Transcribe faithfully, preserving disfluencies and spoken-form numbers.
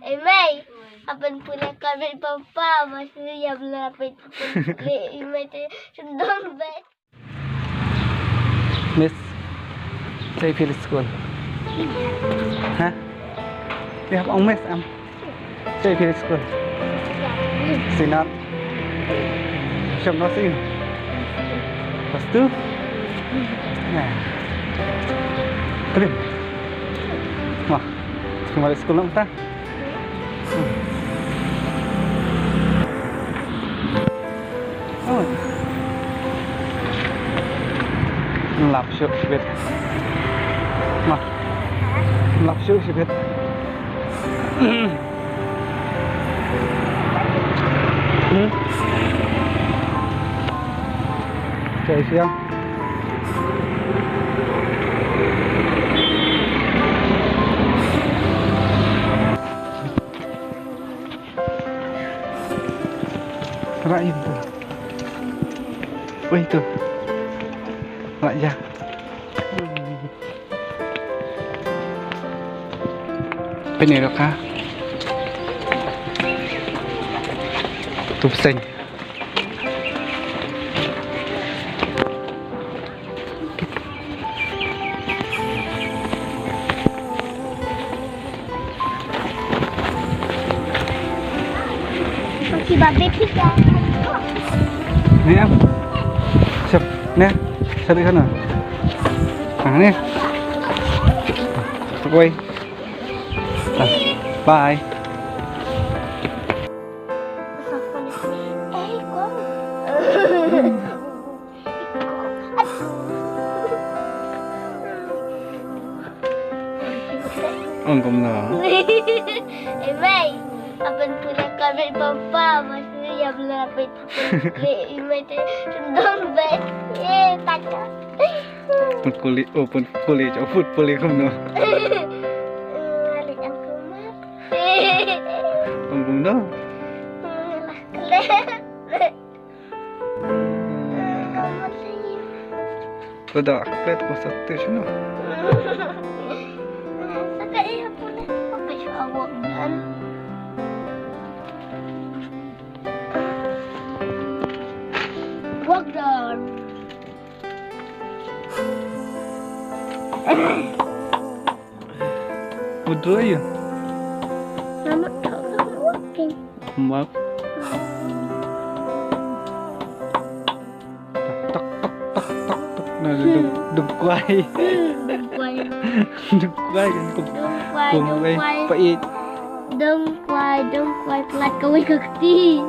Ei mei, aban pule ka met pampa, masih ya bela pet pule, ei mei te sendong bet. Miss, sei phi school? Ha? Ya, ong miss am. Sei phi school? Sinat. Siap no sing. Pas tu. Ya. Terima. Wah, cuma school nampak. Oh. Lap shuh shibit. Mah. Lap shuh shibit. Hmm. Okay, siang. Rak ïa tu. Wei tu. Rak ïa. Pynïaid ka. Tu bseiñ. Oke, babe, pika. Ni am. Siap. Ni. Siap di sana. Nah, ni. Woi. Nah, bye. Eh, kong. Ong kumno? Eh, mei, aban pule ka met pampa, masih ya bela pet pule, eh, mei te sendong bet. Eh, tata. Put pule, oh, put pule, oh, put pule kumno? Eh, alik ang kumat. Ong kumno? Eh, lah, kele. Ka da klet ko sa te shino. Sa ka e ha pule. Oke, shu awak dan. Work done. What do you? I'm not talking. Homework. Tok, tok, tok, tok, tok. Na, dung, dung kwai. Dung kwai. Dung kwai, dung kum-, dung kwai, kum dung kwai. Kwai. Pait. Dung kwai, dung kwai, pynlait kawei ka kti.